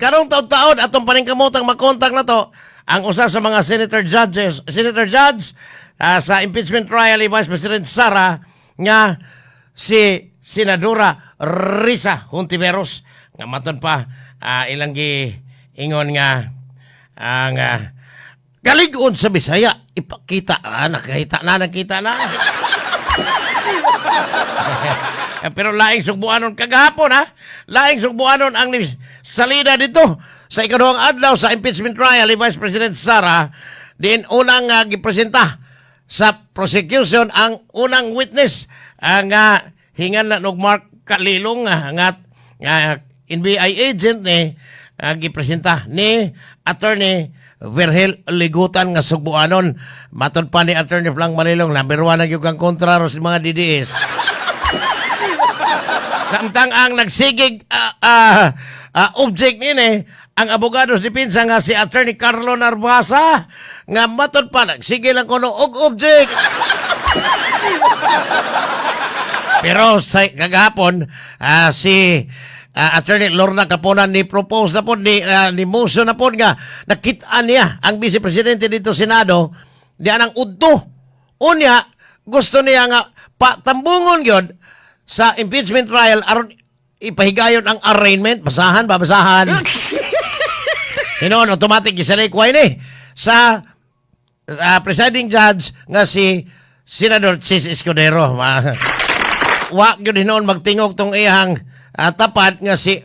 Karong taon-taon atong paningkamotang makontak na to ang usa sa mga senator judges, senator judge sa impeachment trial ni Vice President Sara nga si Senadora Risa Hontiveros nga maton pa ilang gi ingon nga ang kalig-on sa Bisaya ipakita, nakita na, nakita na. Pero laing sugbuanon kagahapon ha. Laing sugbuanon ang ni salida dito sa ikaduhang adlaw sa impeachment trial ni Vice President Sara, din unang gipresenta sa prosecution ang unang witness ang hingan na og Mark Kalilong nga nga NBI agent ni gipresenta ni Attorney Vergel Ligutan nga sugbuanon. Matod pa ni Attorney Flang Malilong, number 1 na gyud kang kontra ro sa mga DDS. Samtang ang nagsigig object nini ang abogado sa depensa nga si Attorney Carlo Narvasa nga matod pa nagsige lang kuno og object. Pero sa kagahapon si Attorney Lorna Kaponan ni propose na pod ni ni motion na pod nga nakit-an niya ang vice presidente dito Senado di anang udto. Unya gusto niya nga patambungon gyud sa impeachment trial aron ipahigayon ang arraignment. Basahan ba, basahan. Hinoon automatic gisalikway ni sa presiding judge nga si Senador Chis Escudero. Wa gyud hinoon magtingog tong iyang tapat nga si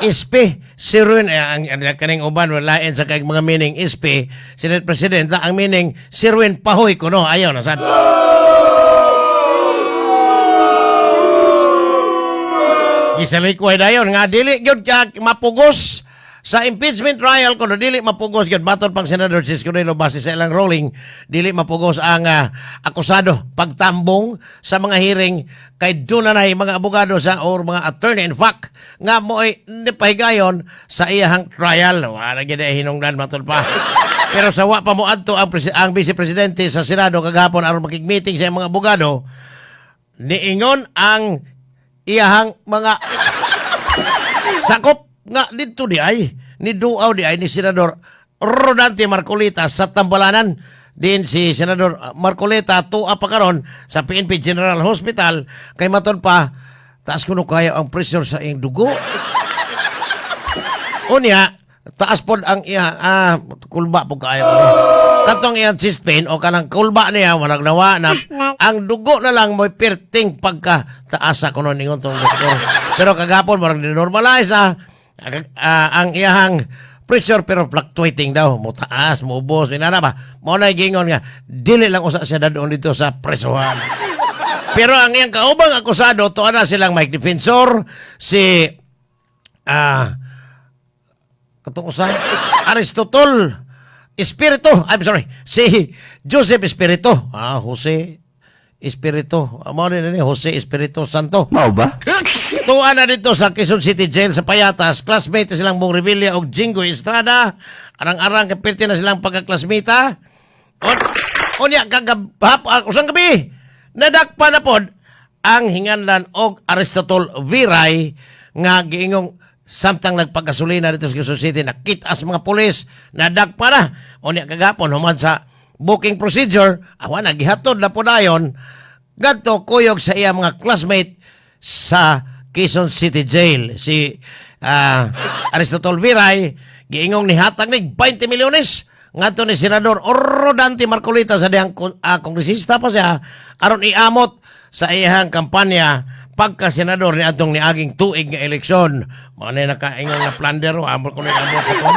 SP si Ruin, ang kaning uban walain sa kay mga meaning SP Senate President ang meaning si Ruin Pahoy kuno ayaw na sad. Gisalikway dayon nga dili gyud ka mapugos sa impeachment trial kuno, dili mapugos gyud matod pang Senador Chis Escudero base sa ilang ruling, dili mapugos ang akusado pagtambong sa mga hearing kay doon na mga abogado sa or mga attorney in fact nga mo'y nipahigayon sa iyahang trial. Wala gyud ay hinungdan matod pa. Pero sa wa pa mo adto ang vice presidente sa Senado kagahapon aron makig-meeting sa iyang mga abogado, niingon ang iyahang mga sakop nga dito di ay ni duaw di ay ni Senador Rodante Marcoleta sa Tambalanan. Din si Senador Marcoleta tuwa pa karon sa PNP General Hospital kay maton pa taas kuno kaya ang pressure sa iyang dugo. Unya taas pod ang iya kulba po kaayo katong iyang chest pain o kanang kulba niya manag nawa na ang dugo na lang mo'y perting pagka taas sa kuno ningon tong doktor. Pero kagapon marag normalize na ang iyahang pressure pero fluctuating daw, mo taas mo ubos inana ba, mo na gingon nga dili lang usa siya dadon dito sa presohan. Pero ang iyang kaubang akusado tuwa na silang Mike Defensor si katong usa Aristotle Espiritu, I'm sorry, si Joseph Espiritu, Jose Espiritu, mao ni ni Jose Espiritu Santo. Mao ba? Tuwa na dito sa Quezon City Jail sa Payatas, classmate silang Bong Revilla og Jinggoy Estrada. Arang-arang kapirti na silang pagkaklasmita. Unya kagahap usang gabi nadakpa na pod ang hinganlan og Aristotle Viray nga giingong samtang nagpagasolina dito sa Quezon City nakita sa mga pulis, nadakpa na. Unya kagahapon human sa booking procedure awa na gihatod na po dayon gadto kuyog sa iya mga classmate sa Quezon City Jail. Si Aristotle Viray giingong nihatag nig 20 milyones ngadto ni Senador Rodante Marcoleta sa dihang kongresista pa siya aron iamot sa iyang kampanya pagka senador ni atong niaging tuig nga eleksyon. Mao na nakaingon na plunder, amot ko ni amot ko.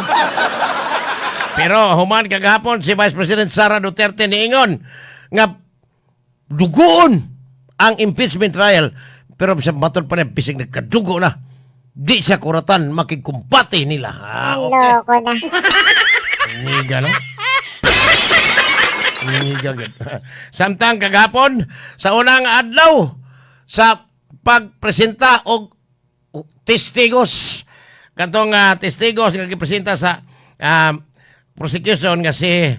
Pero human kagahapon si Vice President Sara Duterte niingon nga dugoon ang impeachment trial, pero sa matod pa niya bisig nagkadugo na di siya kuratan makikumpate nila. Okay. Loko na. Niga, no? Niga, gid. Samtang kagahapon, sa unang adlaw, sa pagpresenta og testigos, katong testigos nga gipresenta sa prosecution nga si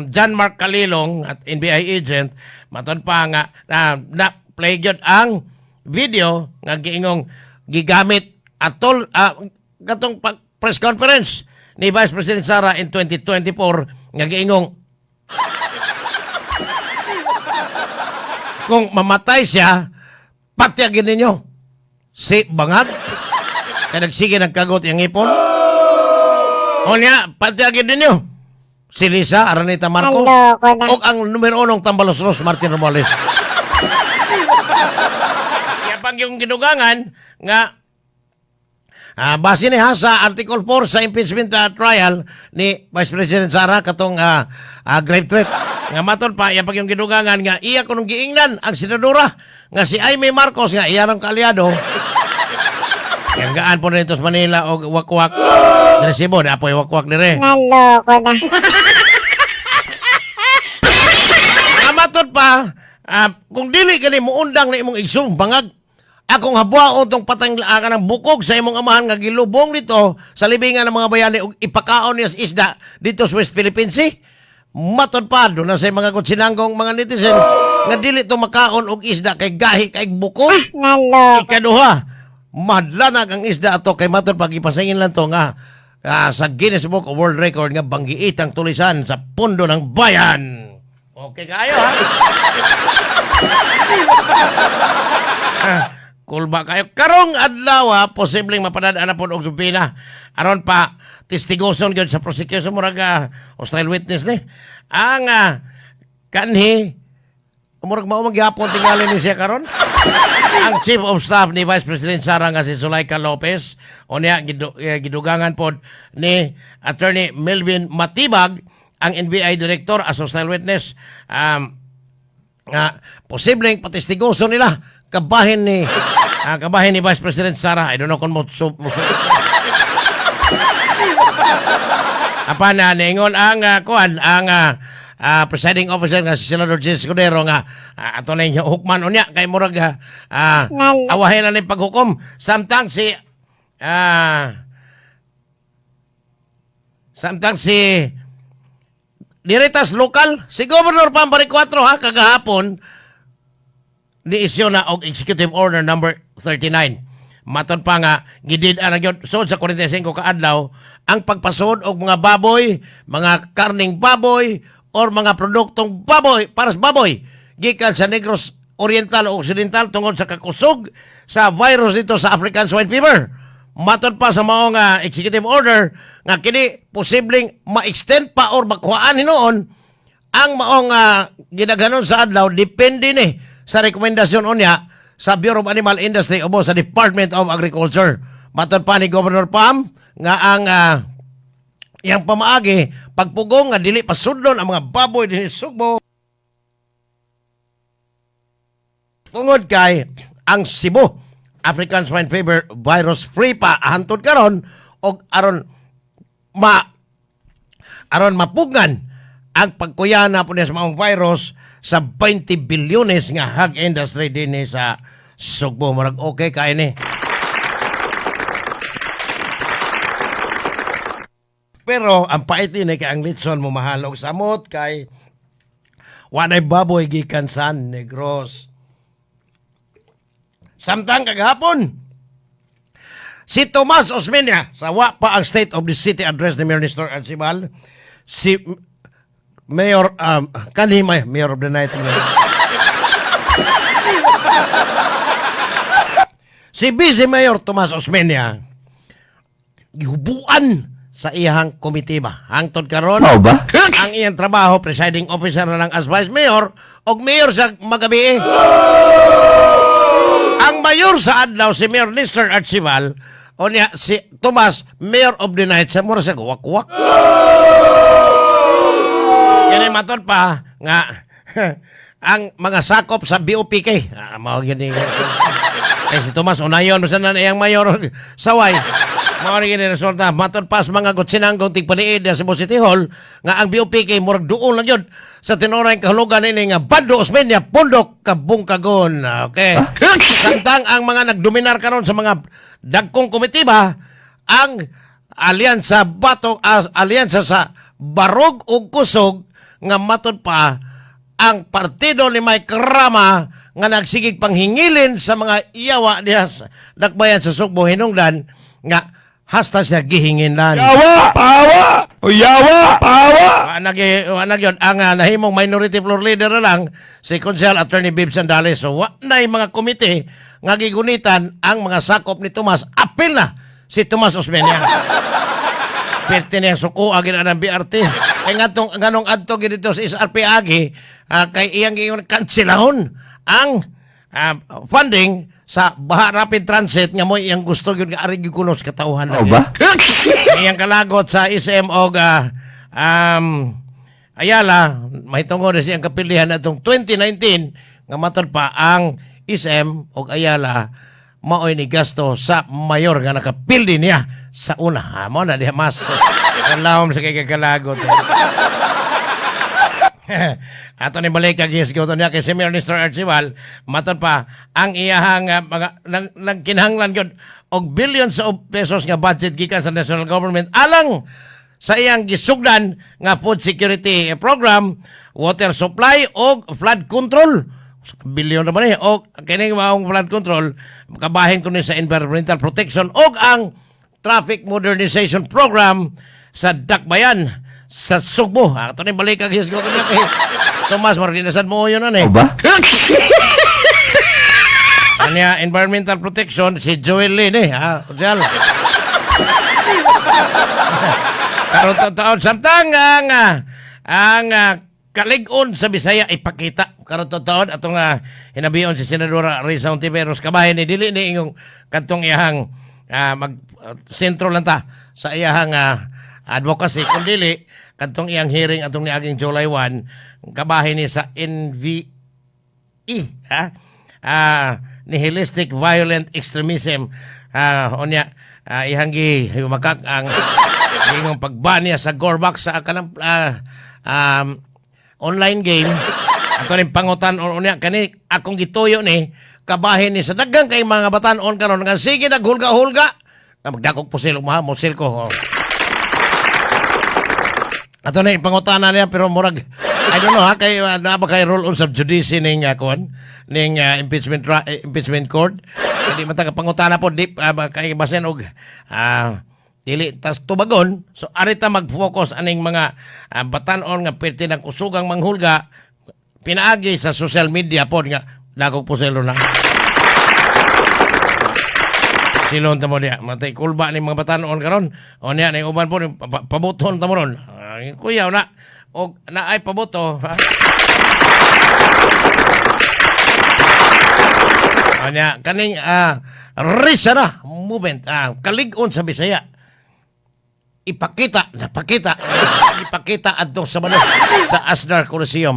John Mark Kalilong at NBI agent, maton pa nga na play gyud ang video nga giingong gigamit atol katong press conference ni Vice President Sara in 2024 nga giingong kung mamatay siya, patyagin ninyo si Bangag kay nagsige nagkagot yung ipon. O niya, patyagin ninyo si Lisa Araneta Marcos Naloko na. o ang numero unong tambaloslos Martin Romualdez. Kaya pag yung gidugangan nga base ni ha sa Article 4 sa impeachment trial ni Vice President Sara katong grave threat nga maton pa iya pag yung gidugangan nga iya kunong giingnan ang senadora nga si Imee Marcos nga iya rong kaalyado. Yang gaan po nito sa Manila og wakwak dire Cebu na apoy wakwak dire. Naloko na. Nga matod pa, kung dili kani muundang na imong igsoong Bangag, akong habwaon tong patang ng bukog sa imong amahan nga gilubong dito sa libingan ng mga bayani ug ipakaon niya sa isda dito sa West Philippine Sea. Matod pa, doon na sa mga kutsinanggong mga netizen nga dili to makaon og isda kay gahi kay bukog. Naloko. Ikaduha, madlanag ang isda ato kay matod pag ipasingin lang to nga sa Guinness Book of World Record nga banggiit ang tulisan sa pundo ng bayan. Okay kayo ha? Cool ba kayo? Karong adlaw, posibleng mapadadaan na po og subpoena. Aron pa testigoson gyud sa prosecution, murag hostile witness ni. Ang kanhi murag mao man gyapon tingali ni siya karon. Ang Chief of Staff ni Vice President Sara nga si Zuleika Lopez o niya gidugangan pod ni Attorney Melvin Matibag ang NBI Director as hostile witness nga posibleng patestigoso nila kabahin ni Vice President Sara. I don't know kung mo Apan na niingon ang kuan ang presiding officer nga si Senador Jess Escudero nga ato na yung hukman unya kay murag awahin na ni paghukom samtang si Diretas lokal si Governor Pam Baricuatro ha, kagahapon ni-issue na og Executive Order number 39. Maton pa nga gidid na gyud sud sa 45 ka adlaw ang pagpasod og mga baboy, mga karning baboy or mga produktong baboy para sa baboy gikan sa Negros Oriental o Occidental tungod sa kakusog sa virus dito sa African Swine Fever. Matod pa sa maong executive order nga kini posibleng ma-extend pa or makuhaan hinuon ang maong gidaghanon sa adlaw, depende ni sa rekomendasyon unya sa Bureau of Animal Industry o sa Department of Agriculture. Matod pa ni Governor Pam nga ang iyang pamaagi pagpugong nga dili pasudlon ang mga baboy dinhi sa Sugbo tungod kay ang Cebu African Swine Fever virus free pa hantod karon og aron mapugngan ang pagkuyana po niya sa maong virus sa 20 bilyones nga hog industry dinhi sa Sugbo. Murag okay kay ni. Pero ang pait din kay ang litson mo mahal og samot kay wanay baboy gikan sa Negros. Samtang kagahapon, si Tomas Osmeña, sa wa pa ang State of the City Address ni Mayor Nestor Archival, si Mayor, kanhi may Mayor of the Night. Si Vice Mayor Tomas Osmeña, gihubuan sa iyang komitiba. Hangtod karon, Mao ba? Ang iyang trabaho, presiding officer na lang as Vice Mayor, og mayor sa magabi. Ang mayor sa adlaw si Mayor Nestor Archival, o niya si Tomas, Mayor of the Night, sa mura sa wakwak. Yan ay matod pa nga ang mga sakop sa BOPK. Mao gyud ni. Kay si Tomas unayon sa na iyang mayor saway. Mao ni gini resulta matod pa sa mga kutsinanggong tigpaniid sa Cebu City Hall nga ang BOPK murag duol lang yun sa tinuray kahulugan ini nga Bando Osmeña Pundok Kabungkagon. Okay. Samtang ang mga nagdominar karon sa mga dagkong komitiba ang Alyansa Bato, Alyansa sa Barog ug Kusog nga matod pa Ang partido ni Mike Rama nga nagsigig panghingilin sa mga iyawa diha sa dakbayan sa Sugbo hinungdan nga hasta siya gihinginan. Yawa! Pawa! O yawa! Pawa! Wa na gyud ang nahimong minority floor leader na lang si Konsehal Attorney Bib Sandales. So wa na mga komite nga gigunitan ang mga sakop ni Tomas. Apil na si Tomas Osmeña. Pwede niya suko agi na ng BRT. Kay ngadtong nganong adto gid dito sa SRP agi, kay iyang giingon kanselahon ang funding sa Baha Rapid Transit nga mo iyang gusto gyud nga ari gyud kuno sa katawhan. O ba? Iyang kalagot sa SM og Ayala, mahitungod na siyang kapilihan atong 2019 nga matod pa ang SM og Ayala maoy ni gasto sa mayor nga nakapildi niya sa una. Ha, mo na diha mas. Kalawom sa kay kalagot. Ato ni balik kag gisgoto niya kay si Mayor Nestor Archival, matod pa ang iyahang mga nang, nagkinahanglan gyud og billions of pesos nga budget gikan sa national government alang sa iyang gisugdan nga food security program, water supply og flood control. Billion na ba ni? Og kining maong flood control kabahin kuno sa environmental protection og ang traffic modernization program sa Dakbayan sa Sugbo. Ato ni balik kag hisgot niya kay Tomas Marginasan mo yun ano eh. O ba? Anya environmental protection si Joel Lin eh ha. Konsehal. Karon taon samtang ang kalig-on sa Bisaya ipakita karon taon atong hinabion si Senadora Risa Hontiveros, kabahin ni dili ni ingong kadtong iyahang mag sentro lang ta sa iyahang advocacy kun dili kadtong iyang hearing atong niaging July 1, kabahin ni sa NVE ha, nihilistic violent extremism, unya ihang gi makak ang ingong pagban niya sa Gorbac sa kanang online game. Ato ning pangutan unya kani akong gituyo ni kabahin ni sa daghang kay mga batan-on karon nga sige naghulga-hulga nga magdakog pusil mo musil ko, oh. Ato na ipangutana niya pero murag I don't know ha, kay naa ba kay rule on sub judice ning kuan ning impeachment court. Hindi man ta pangutana po di kay basin og dili tas tubagon. So ari ta mag-focus aning mga batan-on nga perti ng kusugang manghulga pinaagi sa social media pod nga dagog puselo na. Silon ta mo diya. Matay kulba ni mga batan-on karon. O niya ning uban po pabuton ta mo ron. Ay, kuya na og naay paboto. Ha? O niya kaning Risa na movement, kalig-on sa Bisaya. Ipakita, napakita, ipakita adtong Sabado sa Aznar Coliseum.